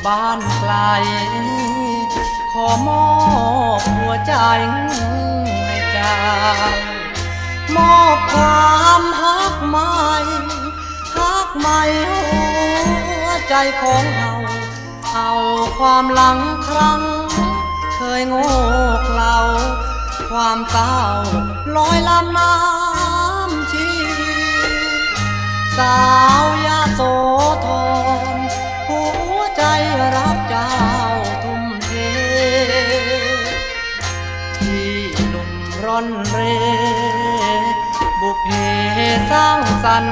ບ້ານໄກ ຂໍມອບຫົວໃຈໃຫ້ເຈົ້າ ມອບຄວາມຮັກໃໝ່ ຮັກໃໝ່ຫົວໃຈຂອງເຮົາ ເອົາຄວາມຫຼັງຄັ້ງເຄີຍໂງ່ເຂລາ ຄວາມເສົ້າລອຍລຳນ້ຳຊີ ສາວຍະໂສທອນ ຫົວໃຈຮັກເຈົ້າທຸ່ມເທ ທີ່ລຸ່ມຮ່ອນເຣ ບຸບເພສ້າງສັນ